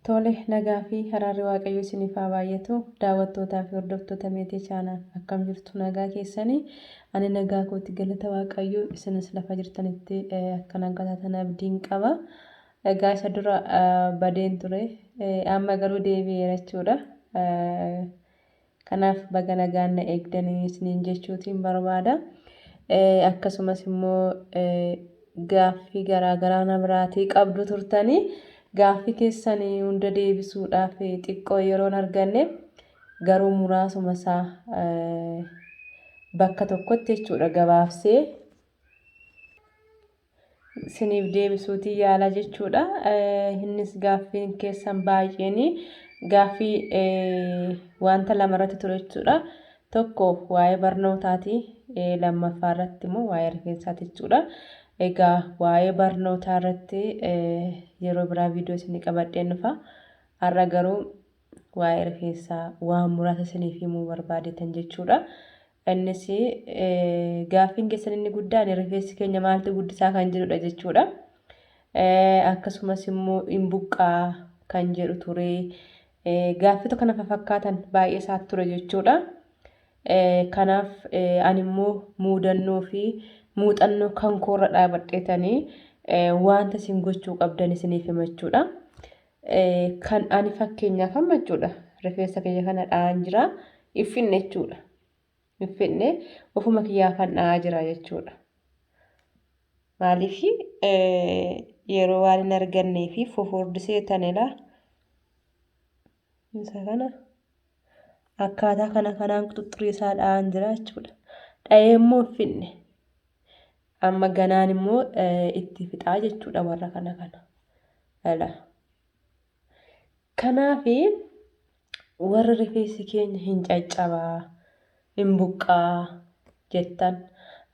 Tole, nagaa fi haraarri Waaqayyoo isiniif haa baay'atu. Daawwattootaa fi hordoftoota Meetii Chaanaal, akkam jirtu? Nagaa keessanii? Ani nagaa kooti, galata Waaqayyoo. Isinis lafa jirtanitti akka nagaa taatan abdiin qaba. Egaa isa dura badeen ture. Amma garuu deebi'eera jechuudha. Kanaaf baga nagaan na eegdanii isiniin jechuutiin barbaada. Akkasumas immoo gaaffii garaa garaa na biraatii qabdu turtanii, gaaffii keessanii hunda deebisuudhaaf xiqqoo yeroon arganne, garuu muraasuma isaa bakka tokkotti jechuudha gabaabsee isiniif deebisuutii yaala jechuudha. Innis gaaffiin keessan baay'een gaaffii wanta lama irratti ture jechuudha. Tokko waa'ee barnootaati. Lammaffaa irratti immoo waa'ee rifeensaati jechuudha. Egaa waa'ee barnootaa irratti yeroo biraa viidiyoo isinii qabadheen dhufa. Har'a garuu waa'ee rifeensaa waan muraasa isiniif himuu barbaadetan jechuudha. Innis gaaffiin keessan inni guddaan rifeensi keenya maaltu guddisaa kan jedhudha jechuudha. Akkasumas immoo hin buqqaa kan jedhu ture. Gaaffii kana fakkaatan baay'ee isaa ture jechuudha. Kanaaf ani immoo muudannoo fi muuxannoo kan koorra dhaabadheetanii wanta isin gochuu qabdan isiniif himachuudha. Kan ani fakkeenyaaf amma jechuudha, rifeensa kiyya kana dha'aan jira, iffinne jechuudha. Iffinne ofuma kiyyaafan dha'aa jira jechuudha. Maaliif? Yeroo waan hin argannee fi fofordisee tanela. Isa kana akkaataa kana kanaan quxuxxurii isaa dha'aan jira jechuudha. Dha'ee immoo iffinne. Amma ganaan immoo itti fixaa jechuudha warra kana kana. Dhala. Kanaafi warri rifeensi keenya hin caccabaa, hin buqqaa jettan,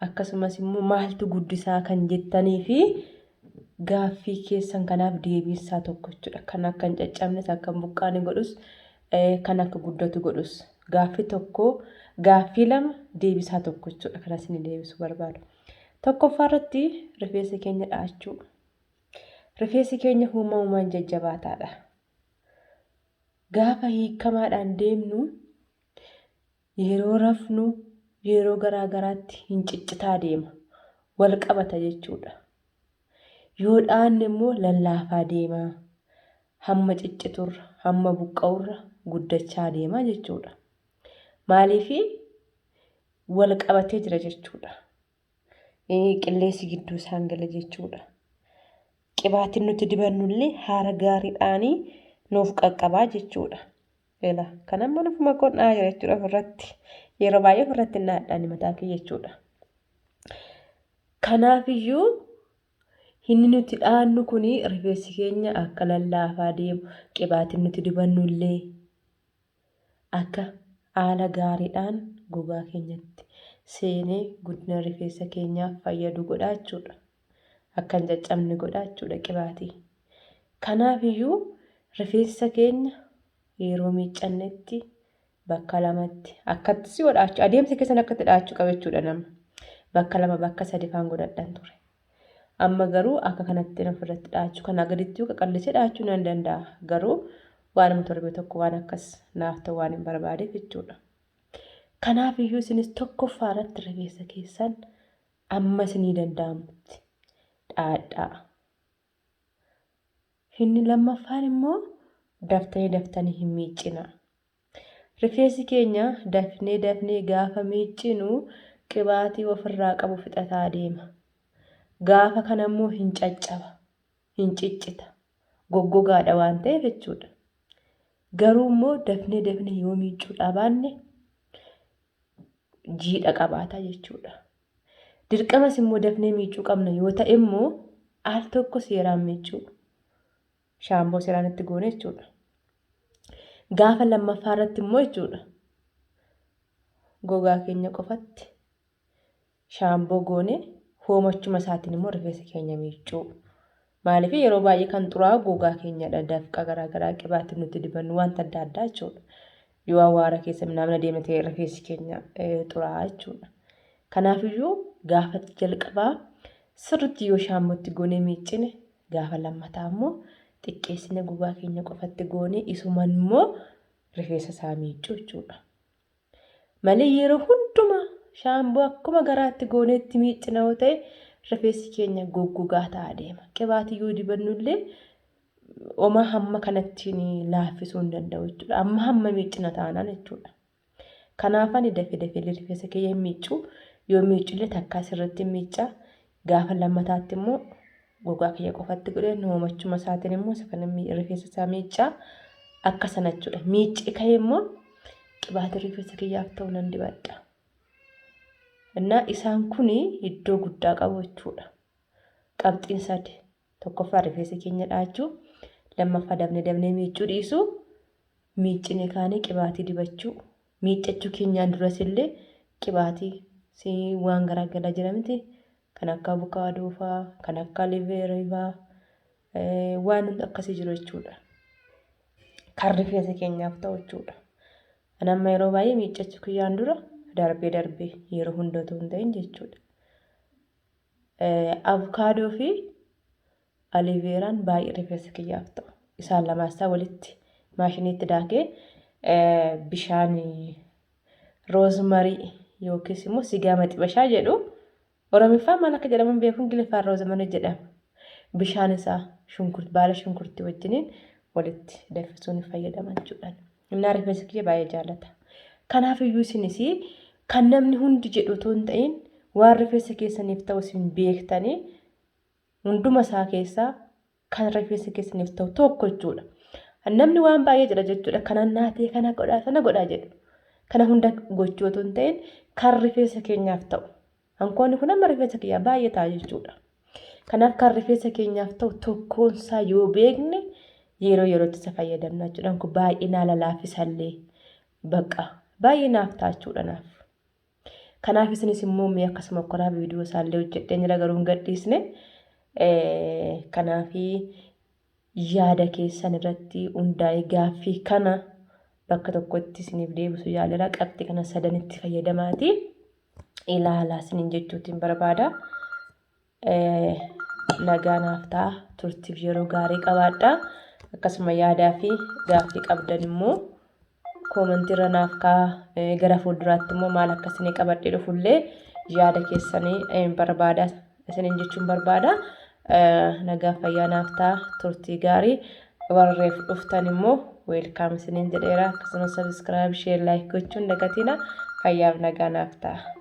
akkasumas immoo maaltu guddisaa kan jettanii fi gaaffii keessan kanaaf deebiinsaa tokko jechuudha. Kan akka hin caccabnes, akka hin buqqaane godhus, kan akka guddatu godhus, gaaffii tokko, gaaffii lama deebisaa tokko jechuudha kan isin deebisuu barbaadu. Tokkoffaa irratti rifeensa keenya dha'achuu. Rifeensi keenya uumamumaan jajjabaataadha. Gaafa hiikkamaadhaan deemnu, yeroo rafnu, yeroo garaa garaatti hin ciccitaa deema. Wal qabata jechuudha. Yoo dhaanne immoo lallaafaa deema. Hamma cicciturra, hamma buqqa'urra guddachaa deema jechuudha. Maaliif? Wal qabatee jira jechuudha. Qilleensi gidduu isaan gala jechuudha. Qibaatiin nuti dibannullee haala gaariidhaan nuuf qaqqabaa jechuudha. Ela kan amma nufuma qonnaa jira jechuudha ofirratti. Yeroo baay'ee ofirratti hin dhaadhaan mataa kiyya jechuudha. Kanaafiyyuu inni nuti dhaannu kun rifeensi keenya akka lallaafaa deemu, qibaatiin nuti dibannullee akka haala gaariidhaan gogaa keenyatti seenee guddina rifeensa keenyaaf fayyadu godha jechuudha. Akka hin caccabne godha jechuudha qibaatii. Kanaafiyyuu rifeensa keenya yeroo miiccannetti bakka lamatti akkatti si godhaachuu, adeemsa keessan akkatti dhaachuu qaba jechuudha nama. Bakka lama, bakka sadi faan godhadhan ture. Amma garuu akka kanatti ofirratti dhaachuu, kanaa gaditti qaqallisee dhaachuu nan danda'a. Garuu waanuma torbee tokko waan akkas naaf ta'u waan hin barbaadeef jechuudha. Kanaaf iyyuu isinis tokkoffaa irratti rifeensa keessan amma isinii danda'amutti dhaadhaa. Inni lammaffaan immoo daftanii daftanii hin miiccinaa. Rifeensi keenya dafnee dafnee gaafa miiccinu qibaatii ofirraa qabu fixataa deema. Gaafa kana immoo hin caccaba, hin ciccita, goggogaadha waan ta'eef jechuudha. Garuu immoo dafnee dafnee yoo miiccuu dhaabaanne jiidha qabaata jechuudha. Dirqamas immoo dafnee miiccuu qabna yoo ta'e immoo al tokko seeraan miiccuu. Shaamboo seeraan itti goone jechuudha. Gaafa lammaffaa irratti immoo jechuudha, gogaa keenya qofatti shaamboo goone hoomachuma isaatiin immoo rifeensa keenya miiccuu. Maaliif? Yeroo baay'ee kan xuraa'u gogaa keenyadha. Dafqa garaagaraa, qibaatii nuti dibannu, wanta adda addaa jechuudha. Yoo awwaara keessa namni deeme ta'e rifeensi keenya xuraa'a jechuudha. Kanaafiyyuu gaafa jalqabaa sirriitti yoo shaambootti goonee miiccine, gaafa lammataa immoo Xiqqeessine gogaa keenya qofatti goone isumaan immoo rifeensa isaa miiccuu jechuudha. Malee yeroo hundumaa shaamboo akkuma garaatti gooneetti miiccina yoo ta'e rifeensi keenya goggogaa ta'aa deema. Qibaatii yoo dibannullee homaa hamma kanattiin laaffisuu hin danda'u jechuudha. Amma hamma miiccina taanaan jechuudha. Kanaaf ani dafee dafee rifeensa kiyya hin miiccu. Yoo miiccullee takkaa sirriitti miicca. Gaafa lammataatti immoo gogaa kiyya qofatti godhee hoomachuma isaatiin immoo isa kana rifeensa isaa miicca. Akka sana jechuudha. Miiccee ka'ee immoo qibaatii rifeensa kiyyaaf ta'u nan dibadha. Innaa isaan kun iddoo guddaa qabu jechuudha. Qabxiin sadi. Tokkoffaa rifeensa keenya dhahachuu, lammaffaa dafnee dafnee miiccuu dhiisuu, miiccine kaanee qibaatii dibachuu, miiccachuu keenyaan duras illee qibaatii waan garaagaraa jira miti kan akka abukaadoo fa'aa, kan akka aliveeraa fa'aa waan akkasii jiru jechuudha. Kan rifeensa keenyaaf ta'u jechuudha. Ani amma yeroo baay'ee miiccachuu kiyyaan dura darbee darbee yeroo hunda otoo hin ta'in jechuudha. Abukaadoo fi aliveeraan baay'ee rifeensa kiyyaaf ta'u. Isaan lamaan isaa walitti maashiniitti daakee bishaan roozmarii yookiis immoo sigaa maxibashaa jedhu Oromiffaan maal akka jedhamu hin beeku Ingiliffaan roozmarii jedhama. Bishaan isaa shunkurtii baala shunkurtii wajjiniin walitti danfisuun fayyadama jechuudha. Innaa rifeensa kiyya baay'ee jaallata. Kanaaf iyyuu isinis kan namni hundi jedhu otoo hin ta'in waan rifeensa keessaniif ta'u isin beektanii hunduma isaa keessaa kan rifeensa keessaniif ta'u tokko jechuudha. Namni waan baay'ee jedha jechuudha. Kana naatee kana godhaa sana godhaa jedhu. Kana hunda gochuu otoo hin ta'in kan rifeensa keenyaaf ta'u. Hankoonni kun amma rifeensa kiyyaa baay'ee ta'a jechuudha. Kanaaf kan rifeensa keenyaaf ta'u tokkoonsaa yoo beekne yeroo yerootti isa fayyadamna jechuudha. Kun baay'ee naa lalaaffisallee baqa baay'ee naaf ta'a jechuudha naaf. Kanaaf isinis immoo mee akkasuma koraa viidiyoo isaallee hojjedheen jira garuu hin gadhiisne. Kanaaf yaada keessan irratti hundaa'ee gaaffii kana bakka tokkotti isiniif deebisu yaaleera. Qabxii kana sadanitti fayyadamaati. Ilaalaa isiniin jechuutiin barbaada. Nagaa naaf ta'a. Turtiif yeroo gaarii qabaadha. Akkasuma yaadaa fi gaaffii qabdan immoo koomentii irra naaf kaa'aa. Gara fuulduraatti immoo maal akka isinii qabadhee dhufullee yaada keessanii barbaada isiniin jechuun barbaada. Nagaa fayyaa naaf ta'a. Turtii gaarii warreef dhuftan immoo weelkaam isiniin jedheera. Akkasumas sabiskiraayib, sheer, laayik gochuun dagatina. Fayyaaf nagaa naaf ta'a.